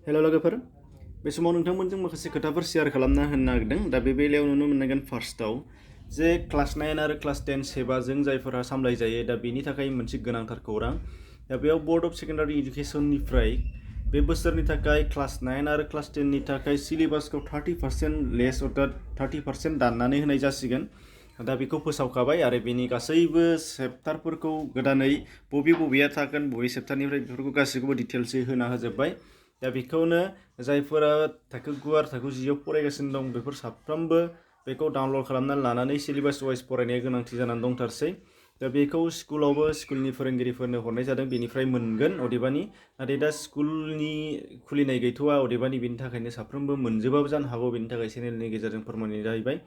हेल' लोगोफोर बे समाव नोंथांमोनजों माखासे खोथाफोर शेयार खालामना होनो नागिरदों दा बे बेलायाव नुनो मोनगोन फार्स्टआव जे क्लास 9 आरो क्लास 10 सेबाजों जायफोरा सामलायजायो दा बेनि थाखाय मोनसे गोनांथार खौरां दा बेयाव बर्ड अफ सेकेन्डारि इडुकेसननिफ्राय बे बोसोरनि थाखाय क्लास 9 आरो क्लास 10 नि थाखाय सिलेबासखौ 30% लेस अर्थात 30% दाननानै होनाय जासिगोन दा बेखौ फोसावखाबाय आरो बेनि गासैबो चेप्टारफोरखौ गोदानै बबेया थागोन बबे चेप्टारनिफ्राय बेफोरखौ गासैखौबो डिटेल्सै होना होजोब्बाय दा बेखौनो जायफोरा थाखो 9 आरो थाखो 10 आव फरायगासिनो दं बेफोर साफ्रोमबो बेखौ डाउनलड खालामनानै लानानै सिलेबास वाइज फरायनाया गोनांथि जानानै दंथारसै दा बेखौ स्कुलावबो स्कुलनि फोरोंगिरिफोरनो हरनाय जादों बेनिफ्राय मोनगोन अदेबानि नाथाय दा स्कुलनि खुलिनाय गैथ'वा अदेबानि बेनि थाखायनो साफ्रोमबो मोनजोबाबो जानो हागौ बेनि थाखाय चेनेलनि गेजेरजों फोरमायनाय जाहैबाय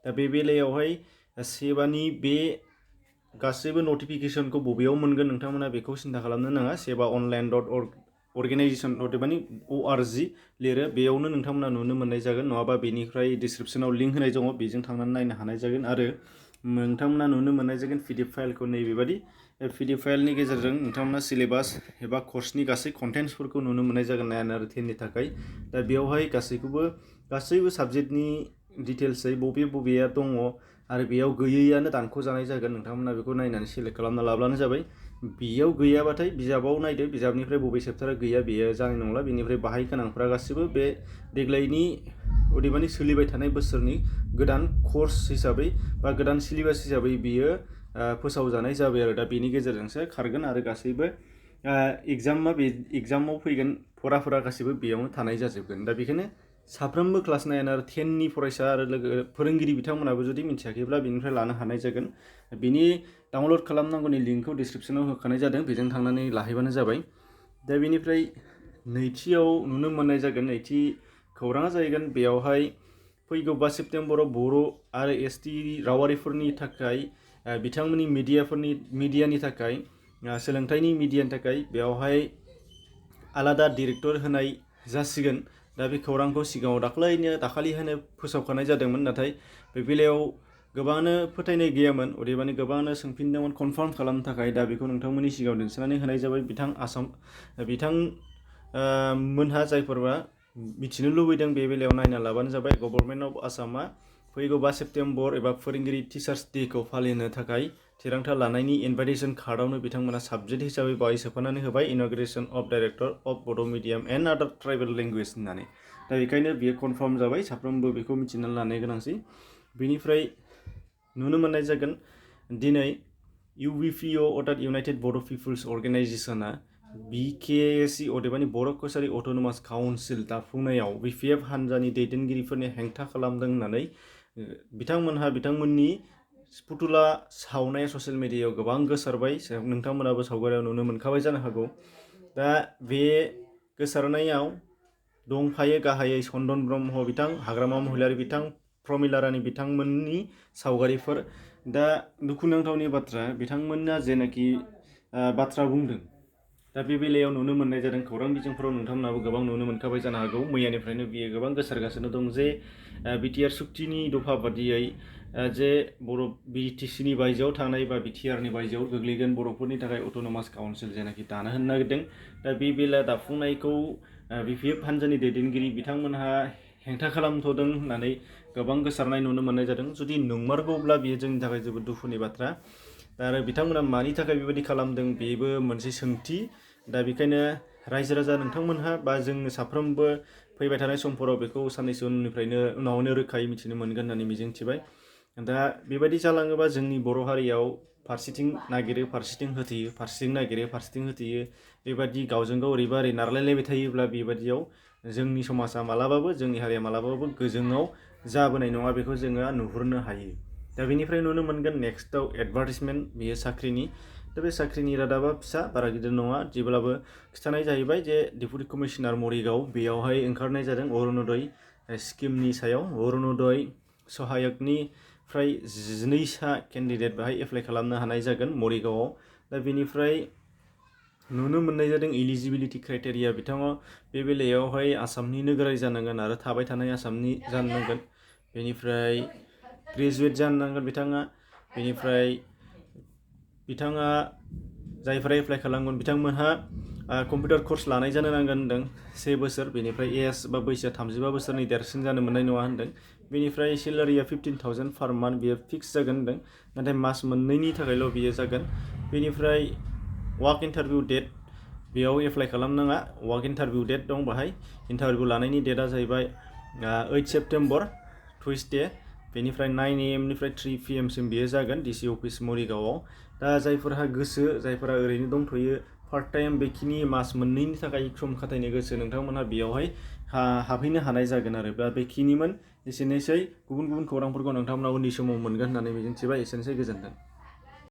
दा बे बेलायावहाय सेबानि बे गासैबो नटिफिकेसनखौ बबेयाव मोनगोन नोंथांमोना बेखौ सिन्था खालामनो नाङा सेबा online.org अर्गेनाइजेसन अदेबानि ORG लिरो बेयावनो नोंथांमोना नुनो मोननाय जागोन नङाबा बेनिफ्राय डिसक्रिपसनाव लिंक होनाय दङ बेजों थांनानै नायनो हानाय जागोन आरो नोंथांमोना नुनो मोननाय जागोन PDF फाइलखौ नैबेबादि PDF फाइलनि गेजेरजों नोंथांमोना सिलेबास एबा कर्सनि गासै कन्टेन्ट्सफोरखौ नुनो मोननाय जागोन 9 आरो 10 नि थाखाय दा बेयावहाय गासैबो साबजेक्टनि डिटेल्सै बबेया दङ आरो बेयाव गैयैयानो दानख'जानाय जागोन नोंथांमोना बेखौ नायनानै सेलेक्ट खालामना लाब्लानो जाबाय बेयाव गैयाबाथाय बिजाबाव नायदो बिजाबनिफ्राय बबे चेप्टारा गैया बेयो जानाय नंला बेनिफ्राय बाहाय गोनांफोरा गासिबो बे देग्लायनि अदेबानि सोलिबाय थानाय बोसोरनि गोदान कर्स हिसाबै बा गोदान सिलेबास हिसाबै बियो फोसावजानाय जाबाय आरो दा बेनि गेजेरजोंसो खारगोन आरो गासैबो एग्जामाव फैगोन फराफोरा गासैबो बेयावनो थानाय जाजोबगोन दा बेखायनो साफ्रोमबो क्लास 9 आरो 10 नि फरायसा आरो फोरोंगिरि बिथांमोनाबो जुदि मिथियाखैब्ला बेनिफ्राय लानो हानाय जागोन बिनि डाउनलड खालामनांगौनि लिंकखौ डिसक्रिपसनाव होखानाय जादों बेजों थांनानै लाहैबानो जाबाय दा बेनिफ्राय नैथियाव नुनो मोननाय जागोन नैथि खौराङा जाहैगोन बेयावहाय फैगौ 5 सेप्तेम्बराव बर' आरो ST रावारिफोरनि थाखाय बिथांमोननि मिडियानि थाखाय सोलोंथाइनि मिडियानि थाखाय बेयावहाय आलादा डिरेक्टर होनाय जासिगोन दा बे खौरांखौ सिगाङाव दाखालिहायनो फोसावखानाय जादोंमोन नाथाय बे बेलायाव गोबाङानो फोथायनाय गैयामोन अदेबानि गोबाङानो सोंफिनदोंमोन कनफार्म खालामनो थाखाय दा बेखौ नोंथांमोननि सिगाङाव दिन्थिनानै होनाय जाबाय बिथांमोनहा जायफोरा मिथिनो लुबैदों बे बेलायाव नायना लाबानो जाबाय गभर्नमेन्ट अफ आसामा फैगौ 5 सेप्तेम्बर एबा फोरोंगिरि टिचार्स डेखौ फालिनो थाखाय थिरांथा लानायनि इनभाइटेसन कार्डआवनो बिथांमोना साबजेक्ट हिसाबै बाहाय सोफानानै होबाय इन'ग्रेसन अफ डाइरेक्टर अफ बड' मिडियाम एन्ड आदार ट्राइबेल लेंगुवेज होननानै दा बेखायनो बियो कनफार्म जाबाय साफ्रोमबो बेखौ मिथिनानै लानाय गोनांसै बेनिफ्राय नुनो मोननाय जागोन दिनै UBPO अर्थात इउनाइटेड बड' पिपुल्स अर्गेनाइजेसना BKSE अदेबानि बर' कसारि अट'नमास काउन्सिल दाफुंनायाव BPF हान्जानि दैदेनगिरिफोरनि हेंथा खालामदों होननानै बिथांमोननि फुथुला सावनाया ससियेल मिडियायाव गोबां गोसारबाय नोंथांमोनाबो सावगारियाव नुनो मोनखाबाय जानो हागौ दा बे गोसारनायाव दंफायो गाहायै चन्दन ब्रह्म बिथां हाग्रामा महिलारि बिथां प्रमिला रानी बिथांमोननि सावगारिफोर दा दुखुनांथावनि बाथ्रा बिथांमोना जेनाखि बाथ्रा बुंदों दा बे बेलायाव नुनो मोननाय जादों खौरां बिजोंफोराव नोंथांमोनाबो गोबां नुनो मोनखाबाय जानो हागौ मैयानिफ्रायनो बियो गोबां गोसारगासिनो दं जे बिटिआर सुक्तिनि दफा बादियै जे बर' BTCनि बायजोआव थानाय बा BTRनि बायजोआव गोग्लैगोन बर'फोरनि थाखाय अट'नमास काउन्सिल जेनाखि दानो होनो नागिरदों दा बे बेला दाफुंनायखौ BPF हान्जानि दैदेनगिरि बिथांमोनहा हेंथा खालामथ'दों होननानै गोबां गोसारनाय नुनो मोननाय जादों जुदि नंमारगौब्ला बियो जोंनि थाखाय जोबोद दुखुनि बाथ्रा दा आरो बिथांमोना मानि थाखाय बेबायदि खालामदों बेबो मोनसे सोंथि दा बेखायनो रायजो राजा नोंथांमोनहा बा जोंनो साफ्रोमबो फैबाय थानाय समफोराव बेखौ साननैसो उनावनो रोखायै मिथिनो मोनगोन होननानै मिजिंथिबाय दा बेबायदि जालाङोबा जोंनि बर' हारियाव फारसेथिं नागिरो फारसेथिं होथेयो बेबायदि गावजों गाव ओरैबा ओरै नारलायलायबाय थायोब्ला बेबायदियाव जोंनि समाजा मालाबाबो जोंनि हारिया मालाबाबो गोजोङाव जाबोनाय नङा बेखौ जोङो नुहुरनो हायो दा बेनिफ्राय नुनो मोनगोन नेक्स्टआव एडभार्टिसमेन्ट बेयो साख्रिनि दा बे साख्रिनि रादाबा फिसा बारा गिदिर नङा जेब्लाबो खिथानाय जाहैबाय जे डेपुटि कमिशनार मरिगाव बेयावहाय ओंखारनाय जादों अरुण'दय स्किमनि सायाव अरुण'दय सहायकनिफ्राय 12सा केन्डिडेट बेहाय एप्लाइ खालामनो हानाय जागोन मरिगावआव दा बेनिफ्राय नुनो मोननाय जादों इलिजिबिलिटि क्राइटेरिया बिथाङा बे बेलायावहाय आसामनि नोगोरारि जानांगोन आरो थाबाय थानाय आसामनि जानो नांगोन बेनिफ्राय ग्रेजुवेट जानो नांगोन बिथाङा जायफोरा एप्लाइ खालामगोन बिथांमोनहा कम्पिउटार कर्स लानाय जानो नांगोन होनदों 1 बोसोर, बेनिफ्राय एज बा बैसोआ 35 बोसोरनि देरसिन जानो मोननाय नङा होनदों। बेनिफ्राय सेलारिया 15,000 पार मान्थ बियो फिक्स जागोन होनदों, नाथाय मास मोननैनि थाखायल' बियो जागोन। बेनिफ्राय वाक इन्टारभिउ डेट, बेयाव एप्लाइ खालामनाङा, वाक इन्टारभिउ डेट दं बाहाय। इन्टारभिउ लानायनि डेटआ जाहैबाय 8 सेप्टेम्बर टुइसडे, बेनिफ्राय 9 AM निफ्राय 3 PM सिम बियो जागोन डिसि अफिस मरिगावआव। दा जायफोरहा गोसो, जायफोरा ओरैनो दंथ'यो पार्ट टाइम बेखिनि मास मोननैनि थाखाय सम खाथायनो गोसो, नोंथांमोनहा बेयावहाय हाबहैनो हानाय जागोन आरो। दा बेखिनिमोन, एसेनोसै। गुबुन गुबुन खौरांफोरखौ नोंथांमोना उननि समाव मोनगोन होननानै मिजिंथिबाय। एसेनोसै, गोजोन्थों।